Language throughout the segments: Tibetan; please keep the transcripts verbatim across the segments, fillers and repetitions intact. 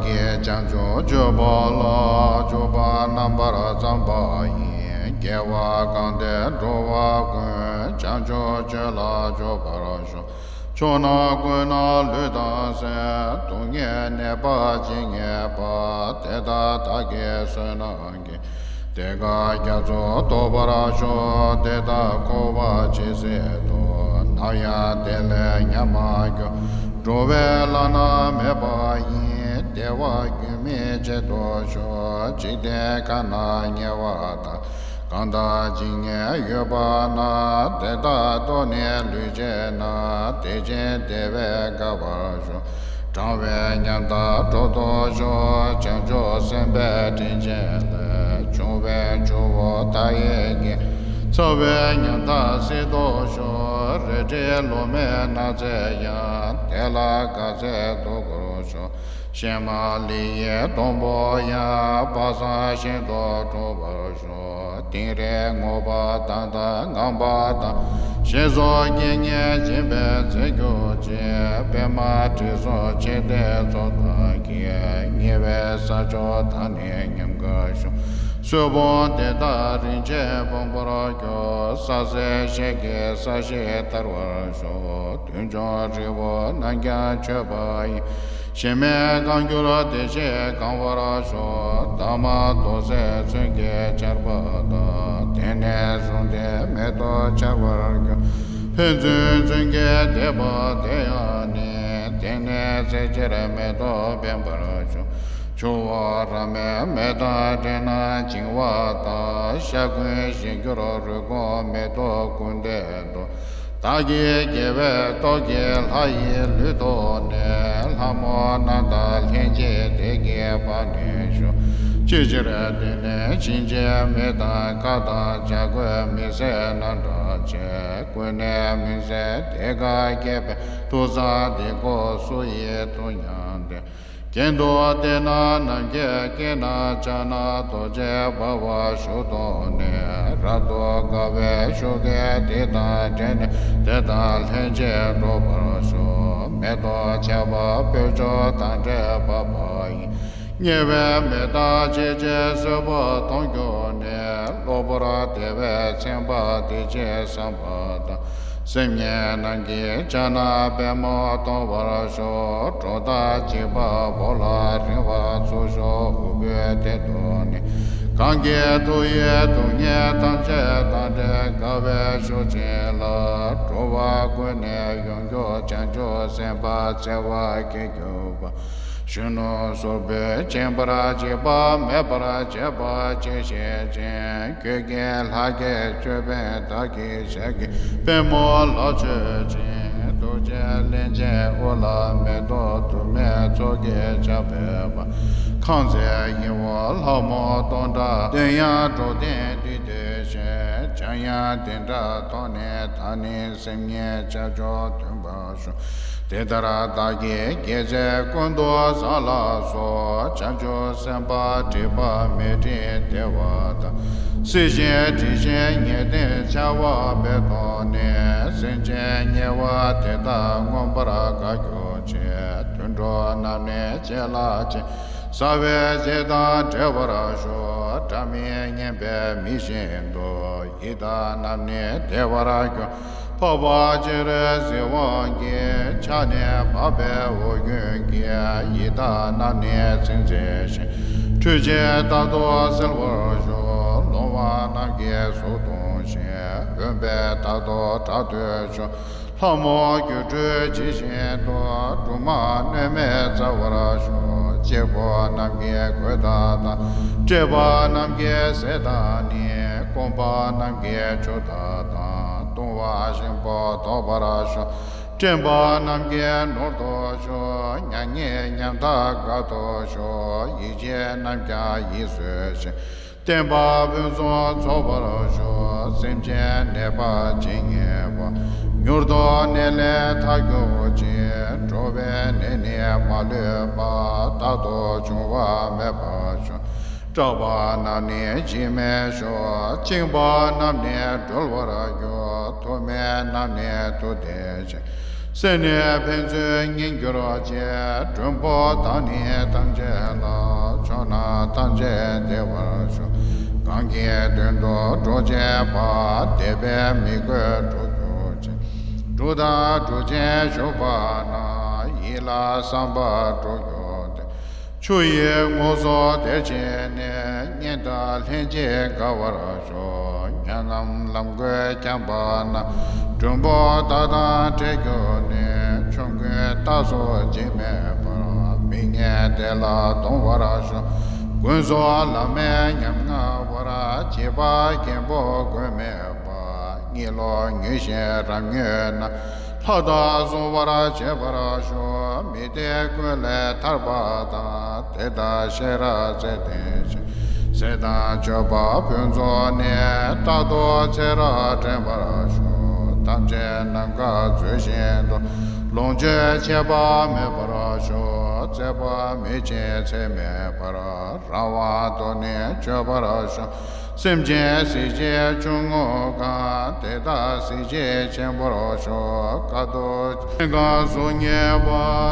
ཡིས་བྱང་ཆུབ་སྤྱོད་པ་ལ། འཇུག་པ་རྣམ་པར་བརྩམས་པ་ཡིས། རྒྱལ་བ་གང་འདུལ་འགྲོ་བ་ཀུན། བྱང་ཆུབ་སྤྱོད་ལ་འཇུག་པར་ཤོག། ཕྱོགས་རྣམས་ཀུན་ན་ལུས་དང་སེམས། སྡུག་བསྔལ་ནད་པ་ཇི་སྙེད་པ། དེ་དག་བདག་གིས་བསོད་ནམས་ཀྱིས། དེ་དག་རྒྱ་མཚོ་བཟློག་པར་ཤོག། དེ་དག་འཁོར་བ་ཇི་སྲིད་དུ། ནམ་ཡང་དེ་ལས་ཉམས་མ་གྱུར། འགྲོ་བའི་བླ་ན་མེད་པ་ཡི། བདེ་བ་རྒྱུན་མི་འཆད་དུ་གཤེགས། འཇིག་རྟེན་ཁམས་ན་ཉེ་བ་དག། གང་དག་ཇི་སྙེད་ཡོད་པ་ན། དེ་དག་ཐོབ་ནས་ལུས་བྱེད་ན། དེ་བཞིན་བདེ་བས་དགའ་བར་ཤོག། གྲང་བའི་ཉམ་ཐག་དྲོ་དུ་གཤེགས། བྱང་ཆུབ་སེམས་དཔའི་དྲིན་ཅན་ལས། བྱུང་བའི་ཆུ་བོ་མཐའ་ཡས་ཀྱི། ཚ་བའི་ཉམ་ཐག་སེལ་དུ་གཤེགས། རལ་གྲི་ལོ་མའི་སྣ་རྩེ་ཡང་། དེ་ལ་དགའ་ཚལ་དུ་བསྐོར་ཤོག། གཤེད་མ་ལི་ཡི་སྡོང་པོ་ཡང་། དཔག་བསམ་ཤིན་ཏུ་འཁྲུགས་པར་ཤོག། དིང་རི་རྔོག་པ་དག་དང་ངང་པ་དང་། ཞིང་སོགས་སྐད་སྙན་འབྱིན་པའི་རྫས་གྱུར་ཅིག། པདྨ་དྲི་བསུང་ཕྱེ་མདའི་མཚོན་དང་བཅས། ཉེ་བའི་ས་ཕྱོགས་དག་ནི་ཉམས་དགའ་ཤོག། སོལ་བུམ་དེ་དག་རིན་ཆེན་ཕོངས་པར་གྱུར། སྲ་སྲེ་ཤེལ་གྱི་ས་གཞི་དར་བར་ཤོག། མདུན་ལྗོངས་རི་བོ་རྣམས་ཀྱང་མཆོད་པ་ཡིས། གཞལ་མེད་ཁང་གྱུར་བདེ་ཆེན་གང་བར་ཤོག། འདབ་མ་རྡོ་རྗེ་མཚོན་གྱི་ཆར་པ་དག། དེང་ནས་བཟུང་སྟེ་མེ་ཏོག་འཆར་བར་གྱུར། ཕན་ཚུན་མཚོན་གྱི་དད་པ་དེ་ཡང་ནི། དེང་ནས་ཚེ་ཕྱིར་མེ་ཏོག་འཕེན་པར་ཤོག། ཆུ་བོ་རཱ་མའི་མེ་དང་འདྲེས་ན་བྱིང་བ་དག། ཤ་འཁོན་ཞིང་གྱུར་རུས་གོང་མེ་ཏོག་ཀུན་ལྡན་དུ། བདག་གི་དགེ་བའི་སྟོབས་ཀྱིས་ལྷ་ཡི་ལུས་ཐོབ་ནས། ལྷ་མོ་རྣམས་དང་ལྷན་ཅིག་བདེ་སྐྱིད་འབར་ནས་བཞུགས། ཅི་ཕྱིར་དེང་ནས་གཤིན་རྗེའི་མི་དང་། གང་དང་བྱ་རྒོད་མི་སེར་རྣམས་འདྲ་བྱས། ཀུན་ནས་མི་བཟད་དེ་ཁར་སྐྱེས་པའི། མཐུ་གཙང་དེ་ཀོ་སུ་ཡིས་ཐུབ་སྙམ་སྟེ། གྱེན་དུ་བལྟས་ན་ནམ་མཁའི་དཀྱིལ་ན་ཕྱག་ན་རྡོ་རྗེ་འབར་བ་བཞུགས་མཐོང་ནས། རབ་ཏུ་དགའ་བའི་ཤུགས་ཀྱིས་དེ་དང་འབྲེལ་ནས། དེ་དང་ལྷན་ཅིག་འགྲོགས་པར་ཤོག། མེ་ཏོག་ཆར་པ་སྤོས་ཆུ་དང་འདྲེས་འབབ་པ་ཡིས། ཉེ་བའི་མི་དག་ཅི་བྱེད་བཟོད་པ་མཐོང་གྱུར་ནས། གློ་བུར་བདེ་བའི་མཚན་པ་དེ་ཅི་བསམ་པ་དང་། སེམས་ཉིད་རྣམས་ཀྱི་ཕྱག་ན་པདྨོ་མཐོང་བར་ཤོག། གྲོགས་དག་འཇིགས་པ་བོར་ལ་རིང་བ་ཚུར་ཤོག། འུག་པའི་སྟེང་དུ་ནི། གང་གི་མཐུ་ཡིས་སྡུག་བསྔལ་ཐམས་ཅད་དང་བྲལ་དགའ་བའི་ཤུགས་ཅན་ལ། འགྲོ་བ་ཀུན་ནས་ཡོངས་གྱུར་བྱང་ཆུབ་སེམས་དཔའ་བརྩེ་བ་བསྐྱེད་གྱུར་པ། གཞོན་ནུ་གཟུགས་པོས་འཇིགས་པར་བྱེད་པ་མེད་པར་བྱེད་པ་ཅི་ཤེས་ཅིང་། ཁྱོད་ཀྱི་ལྷ་སྐད་ཅོད་པན་དག་གི་ཞལ་གྱི་པདྨོ་ལ་མཆོད་ཅིང་། ཐུགས་རྗེའི་གླིང་ཆེན་དབུ་ལ་མེ་ཏོག་དུ་མའི་ཚོགས་ཀྱིས་ཕྱག་འཚལ་བ། ཁང་བརྩེགས་ཡིད་འོང་ལྷ་མོ་སྟོང་ཕྲག་བདུན། ཡང་འགྲོ་དོན་འདི་ཐོས་ཤིང་། བྱམས་དབྱངས་འདི་འདྲ་ཐོས་ནས་བདག་ནི་སེམས་ཉིད་ཆ་འཇོག་འདུན་པར་ཤོག། དེ་ལྟར་བདག་གིས་དགེ་ཚུལ་ཀུན་ཏུ་བཟང་ལ་སོགས། བྱང་ཆུབ་སེམས་དཔའ་སྒྲིབ་པ་མེད་སྤྲིན་བདེ་བ་དང་། སྲིད་ཞིའི་དྲི་ཞིམ་ཉེར་བདུན་ཆར་པ་སྤེལ་མཐོང་ནས། སེམས་ཅན་དམྱལ་བ་དེ་དག་མངོན་པར་དགའ་གྱུར་ཅིག། དུད་འགྲོ་རྣམས་ནི་བྱི་ལ་ཅན། ཟ་བའི་རྗེས་དང་བྲལ་བར་ཤོག། སྒྲ་མི་སྙན་པའི་མི་བཞིན་དུ། ཡི་དྭགས་རྣམས་ནི་བདེ་བར་གྱུར། འཕགས་པ་སྤྱན་རས་གཟིགས་དབང་གིས། ཕྱག་ནས་འཕགས་པའི་འོ་རྒྱུན་གྱིས། ཡི་དྭགས་རྣམས་ནི་ཚིམ་མཛད་ཅིང་། འཁྲུལ་ཆེན་རྟག་ཏུ་སེལ་བར་ཤོག། ལོང་བ་རྣམས་ཀྱི་གཟུགས་མཐོང་ཞིང་། འོན་པས་རྟག་ཏུ་སྐྲག་སྡོད་ཤོག། ལྷ་མོ་སྒྱུ་འཕྲུལ་ཇི་བཞིན་དུ། སྦྲུམ་མ་གནོད་མེད་སྩལ་བར་ཤོག། གཅེར་བུ་རྣམས་ཀྱི་གོས་དག་དང་། བཀྲེས་པ་རྣམས་ཀྱི་ཟས་དག་ནི། སྐོམ་པ་རྣམས་ཀྱི་ཆུ་དག་དང་། བཏུང་བ་ཞིམ་པོ་ཐོབ་པར་ཤོག། བཀྲེན་པ་རྣམས་ཀྱི་ནོར་དུ་ཤོག། མྱ་ངན་ཉམ་ཐག་དགའ་སྟོབས་ཤོག། ཡིད་ཆེས་རྣམས་ཀྱང་ཡིད་བཟོད་ཅིང་། བསྟན་པ་ཕུན་སུམ་ཚོགས་པར་ཤོག། སེམས་ཅན་ནད་པ་ཇི་སྙེད་པ། མྱུར་དུ་ནད་ལས་ཐར་གྱུར་ཅིག། འགྲོ་བའི་ནད་ནི་མ་ལུས་པ། རྟག་ཏུ་འབྱུང་བ་མེད་པར་ཤོག། སྐྲག་པ་རྣམས་ནི་ཇི་སྨྲས་ཤོག། བཅིངས་པ་རྣམས་ནི་གྲོལ་བར་གྱུར། མཐུ་མེད་རྣམས་ནི་མཐུ་ལྡན་ཅིང་། སེམས་ནི་ཕན་ཚུན་གཉེན་གྱུར་ཅིག། མགྲོན་པོ་དག་ནི་ཐམས་ཅད་ལ། ཕྱོགས་རྣམས་ཐམས་ཅད་བདེ་བར་ཤོག། གང་གི་དོན་དུ་གྲོགས་བྱེད་པ། དད་པས་མི་གོས་གྲོགས་གྱུར་ཅིག། འབྲུ་དང་གྲོགས་བྱེད་ཞུགས་པ་ན། ཡིད་ལ་བསམ་པ་གྲོགས་གྱུར་ཏེ། ཆུ་ཡི་ངོགས་སུ་བདེར་ཕྱིན་ནས། གཉེན་དང་ལྷན་ཅིག་དགའ་བར་ཤོག། མྱ་ངམ་ལམ་གོས་འཁྱམས་པ་ན། མགྲོན་པོ་དག་དང་འཕྲད་གྱུར་ནས། ཆོམ་རྐུན་རྟ་སོགས་བྱེད་མེད་པར། མི་ངན་དེ་ལ་གདོང་བར་ཤོག། དཀོན་མཆོག་བླ་མའི་ཉམས་མངའ་བར། བྱིས་པ་རྒན་པོ་དགོས་མེད་པ། གཉིད་ལོག་མྱོས་ཤིང་རབ་མྱོས་ན། ལྷ་དང་གསོལ་བར་བྱེད་པར་ཤོག། མི་དེ་ཀུན་ལས་ཐར་པ་དང་། དེ་དག་ཤེས་རབ་ཚད་ལྡན་ཞིང་། སྲས་དང་སྤྱོད་པ་ཕུན་ཚོགས་ནས། རྟག་ཏུ་ཚེ་རབས་དྲན་པར་ཤོག། ཐམས་ཅད་ནམ་མཁའ་མཛོད་བཞིན་དུ། ལོངས་སྤྱོད་ཆད་པ་མེད་པར་ཤོག། བཙལ་བ་མི་ཕྱིན་ཚད་མེད་པར། རང་དབང་དུ་ནི་སྤྱོད་པར་ཤོག། སེམས་ཅན་གཟི་བརྗིད་ཆུང་ངུ་གང་། དེ་དག་གཟི་བརྗིད་ཆེན་པོར་ཤོག། དཀའ་སྡུག་ཅན་གང་གཟུགས་བརྙན་པ།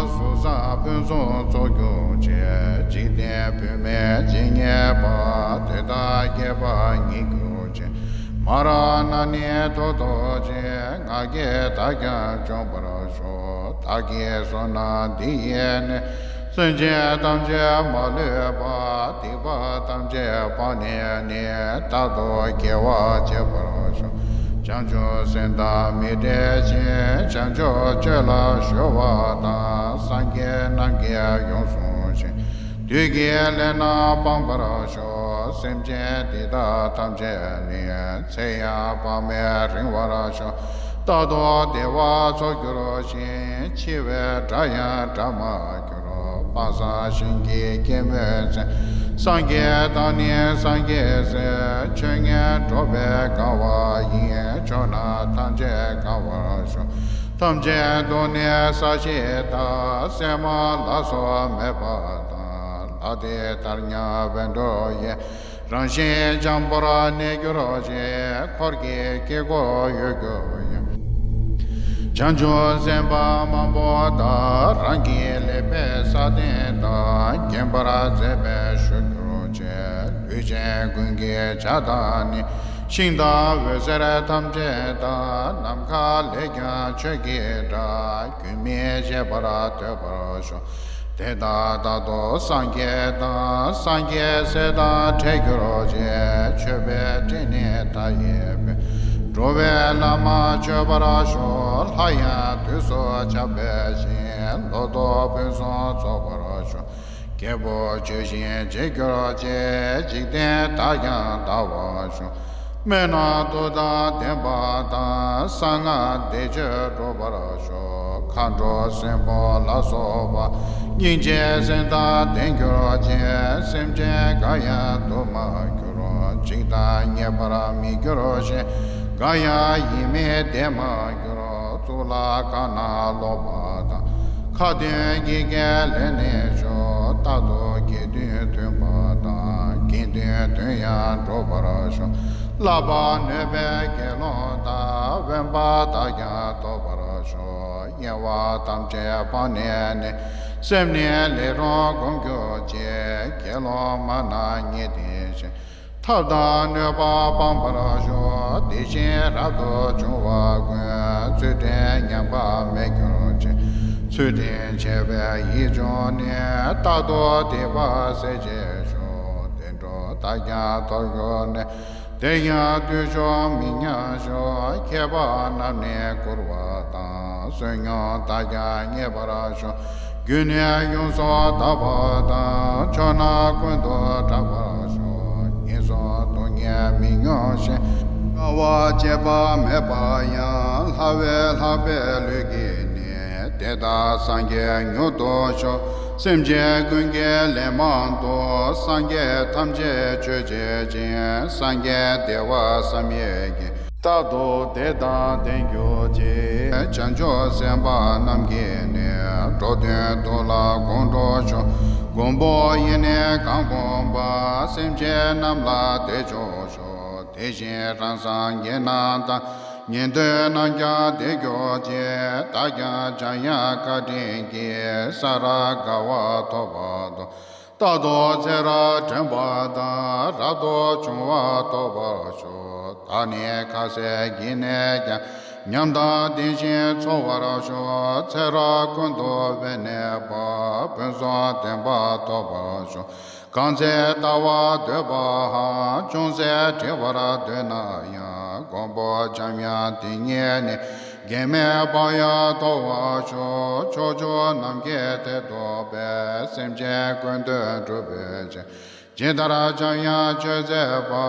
གཟུགས་བཟང་ཕུན་སུམ་ཚོགས་གྱུར་ཅིག། འཇིག་རྟེན་བུད་མེད་ཇི་སྙེད་པ། དེ་དག་སྐྱེ་བ་ཉིད་གྱུར་ཅིག། མ་རངས་ན་ནི་ཐོག་ཐོགས་ཤིང་། ང་རྒྱལ་དག་ཀྱང་བྱུང་བར་ཤོག། བདག་གི་བསོད་ནམས་འདི་ཡིས་ནི། སེམས་ཅན་ཐམས་ཅད་མ་ལུས་པ། སྡིག་པ་ཐམས་ཅད་སྤངས་ནས་ནི། རྟག་ཏུ་དགེ་བ་བྱེད་པར་ཤོག། བྱང་ཆུབ་སེམས་དང་མི་འབྲལ་ཞིང་། བྱང་ཆུབ་སྤྱོད་ལ་གཞོལ་བ་དང་། སངས་རྒྱས་རྣམས་ཀྱིས་ཡོངས་བཟུང་ཞིང་། བདུད་ཀྱི་ལས་རྣམས་སྤང་བར་ཤོག། སེམས་ཅན་འདི་དག་ཐམས་ཅད་ནི། ཚེ་ཡང་དཔག་མེད་རིང་བར་ཤོག། རྟག་ཏུ་བདེ་བ་ཚོགས་གྱུར་ཅིག། འཆི་བའི་སྒྲ་ཡང་སྒྲ་མ་གྱུར། དཔག་བསམ་ཤིང་གི་སྐྱེད་མོས་ཚལ། སངས་རྒྱས་དང་ནི་སངས་རྒྱས་སྲས། ཆོས་ཉན་གྲོགས་པོས་དགའ་བ་ཡིས། ཕྱོགས་རྣམས་ཐམས་ཅད་དགའ་བར་ཤོག། ཐམས་ཅད་དུ་ནི་ས་གཞི་དང་། སྲན་མ་ལ་སོགས་མེད་པ་དང་། ལྷ་དེ་ལྟར་མཉམ་པར་འགྲོ་ཡི། རང་བཞིན་འཇམ་པོར་གནས་གྱུར་ཅིག། འཁོར་གྱི་དཀྱིལ་འཁོར་འོད་གྱུར་ཡང་། བྱང་ཆུབ་སེམས་དཔའ་མང་པོ་དག། རང་གི་ལེགས་པའི་ས་སྟེང་དག། བརྒྱན་པར་མཛད་པས་བཞུགས་གྱུར་ཅིག། ལུས་ཅན་ཀུན་གྱི་བྱ་དང་ནི། ཤིང་དང་འོད་ཟེར་ཐམས་ཅད་དག། ནམ་མཁའ་ལས་ཀྱང་ཆོས་ཀྱི་སྒྲ། རྒྱུན་མི་ཆད་པར་ཐོས་པར་ཤོག། དེ་དག་རྟག་ཏུ་སངས་རྒྱས་དང་། སངས་རྒྱས་སྲས་དང་འཕྲད་གྱུར་ཅིག། མཆོད་པའི་སྤྲིན་ནི་མཐའ་ཡས་པས། འགྲོ་བའི་ལམ་མཆོད་པར་ཤོག། ལྷ་ཡང་དུས་སུ་ཆགས་པའི་ཞིང་། ལོ་ཏོག་ཕུན་སུམ་ཚོགས་པར་ཤོག། རྒྱལ་པོ་ཇི་བཞིན་བྱེད་གྱུར་ཅིག། འཇིག་རྟེན་དག་ཀྱང་དག་པར་ཤོག། སྨན་དང་དུག་དང་ལྡན་པ་དང་། གསང་སྔགས་བཟླས་བརྗོད་འགྲུབ་པར་ཤོག། མཁའ་འགྲོ་སྲིན་པོ་ལ་སོགས་པ། སྙིང་རྗེའི་སེམས་དང་ལྡན་གྱུར་ཅིག། སེམས་ཅན་འགའ་ཡང་སྡུག་མ་གྱུར། འཇིགས་དང་ཉེས་པར་མི་འགྱུར་ཞིང་། འགའ་ཡང་ཡིད་མི་བདེ་མ་གྱུར། གཙུག་ལག་ཁང་ནང་ལོག་པ་དང་། ཁ་ཏོན་དགེ་རྒན་ལས་ནི་ཤོག། རྟག་ཏུ་དགེ་འདུན་མཐུན་པ་དང་། དགེ་འདུན་དོན་ཡང་འགྲུབ་པར་ཤོག། བསླབ་པ་ནོད་པའི་དགེ་སློང་དག། དབེན་པ་དག་ཀྱང་ཐོབ་པར་ཤོག། དམྱལ་བ་ཐམས་ཅད་སྤངས་ནས་ནི། སེམས་ནི་ལས་རུང་སྒོམ་གྱུར་ཅིག། དགེ་སློང་མ་རྣམས་ཉེ་ལྡན་ཞིང་། ཐབས་དང་ནུས་པ་སྤང་བར་ཤོག། དེ་བཞིན་རབ་ཏུ་བྱུང་བ་ཀུན། ཚུལ་ཁྲིམས་ཉམས་པ་མེད་གྱུར་ཅིག། ཚུལ་ཁྲིམས་འཆལ་བའི་ཡིད་བྱུང་ནས། རྟག་ཏུ་སྡིག་པ་སེལ་བྱེད་ཤོག། བདེ་འགྲོ་དག་ཀྱང་ཐོབ་གྱུར་ནས། དེ་ཡང་བརྟུལ་ཞུགས་མི་ཉམས་ཤོག། མཁས་པ་རྣམས་ནི་བཀུར་བ་དང་། བསོད་སྙོམས་དག་ཀྱང་མཉེས་པར་ཤོག། རྒྱུ་ནི་ཡོངས་སུ་དག་པ་དང་། ཕྱོགས་རྣམས་ཀུན་ཏུ་གྲགས་པར་ཤོག། ངན་སོང་སྡུག་བསྔལ་མི་མྱོང་ཞིང་། དཀའ་བ་སྤྱད་པ་མེད་པ་ཡང་། ལྷ་བས་ལྷག་པའི་ལུས་ཀྱིས་ནི། དེ་དག་སངས་རྒྱས་མྱུར་དུ་ཤོག། སེམས་ཅན་ཀུན་གྱི་ལན་མང་དུ། སངས་རྒྱས་ཐམས་ཅད་མཆོད་བྱེད་ཅིང་། སངས་རྒྱས་བདེ་བ་བསམ་ཡས་ཀྱིས། རྟག་ཏུ་བདེ་དང་ལྡན་གྱུར་ཅིག། བྱང་ཆུབ་སེམས་དཔའ་རྣམས་ཀྱིས་ནི། འགྲོ་དོན་དུ་ལ་དགོངས་འགྲོ་ཤོག། མགོན་པོ་ཡིས་ནི་གང་བསྒོམས་པ། སེམས་ཅན་རྣམས་ལ་དེ་མཆོག་ཤོག། དེ་བཞིན་རང་སངས་རྒྱས་རྣམས་དང་ ཉན་ཐོས་རྣམས་ཀྱང་དེར་གྱུར་ཅིག། བདག་ཀྱང་འཇམ་དབྱངས་བཀའ་དྲིན་གྱིས། ས་ར་དགའ་བ་ཐོབ་པར་འདོད། རྟག་ཏུ་ཚེ་རབས་དྲན་པ་དང་། རབ་ཏུ་བྱུང་བ་ཐོབ་པར་ཤོག། བདག་ནི་ཁ་ཟས་ཀྱི་ནས་ཀྱང་། ཉམས་དང་ལྡན་ཞིང་འཚོ་བར་ཤོག། ཚེ་རབས་ཀུན་ཏུ་བས་ནས་པ། ཕུན་སུམ་ལྡན་པ་ཐོབ་པར་ཤོག། གང་ཚེ་ལྟ་བར་འདོད་པའམ། ཅུང་ཟད་བྲི་བར་འདོད་ན་ཡང་། མགོན་པོ་འཇམ་དབྱངས་དེ་ཉིད་ནི། གེགས་མེད་བག་ཡངས་ཐོབ་པར་ཤོག། ཕྱོགས་བཅུ་ནམ་མཁའི་མཐས་གཏུགས་པའི། སེམས་ཅན་ཀུན་དོན་སྒྲུབ་པའི་ཕྱིར། ཇི་ལྟར་འཇམ་དབྱངས་སྤྱོད་མཛད་པ།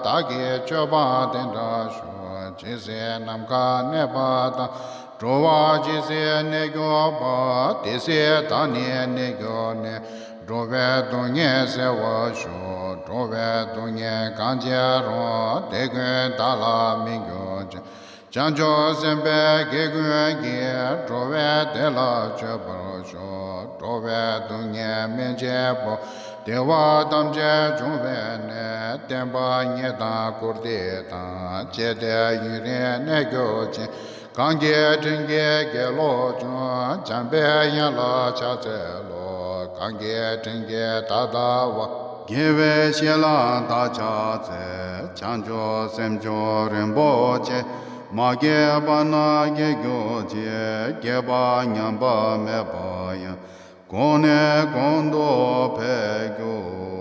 བདག་གིས་སྤྱོད་པ་དེ་འདྲ་ཤོག། ཇི་སྲིད་ནམ་མཁའ་གནས་པ་དང་། འགྲོ་བ་ཇི་སྲིད་གནས་གྱུར་པ། དེ་སྲིད་བདག་ནི་གནས་གྱུར་ནས། འགྲོ་བའི་སྡུག་བསྔལ་སེལ་བར་ཤོག། འགྲོ་བའི་སྡུག་བསྔལ་གང་ཅི་རུང་། དེ་ཀུན་བདག་ལ་སྨིན་གྱུར་ཅིག། བྱང་ཆུབ་སེམས་དཔའི་དགེ་ཀུན་གྱིས། འགྲོ་བའི་བདེ་ལ་སྤྱོད་པར་ཤོག། འགྲོ་བའི་སྡུག་བསྔལ་སྨན་བཅས་པོ། བདེ་བ་ཐམས་ཅད་འབྱུང་བའི་གནས། བསྟན་པ་རྙེད་དང་བཀུར་སྟི་དང་། བཅས་ཏེ་ཡུན་རིང་གནས་གྱུར་ཅིག། གང་གི་དྲིན་གྱིས་དགེ་སློང་ཀུན། འཇམ་པའི་དབྱངས་ལ་ཕྱག་འཚལ་ལོ། གང་གི་དྲིན་གྱིས་བདག་ལྟ་བ། དགེ་བའི་བཤེས་ལ་བདག་ཕྱག་འཚལ། བྱང་ཆུབ་སེམས་མཆོག་རིན་པོ་ཆེ། མ་སྐྱེས་པ་རྣམས་སྐྱེ་གྱུར་ཅིག། སྐྱེས་པ་ཉམས་པ་མེད་པ་ཡང་། གོང་ནས་གོང་དུ་འཕེལ་གྱུར།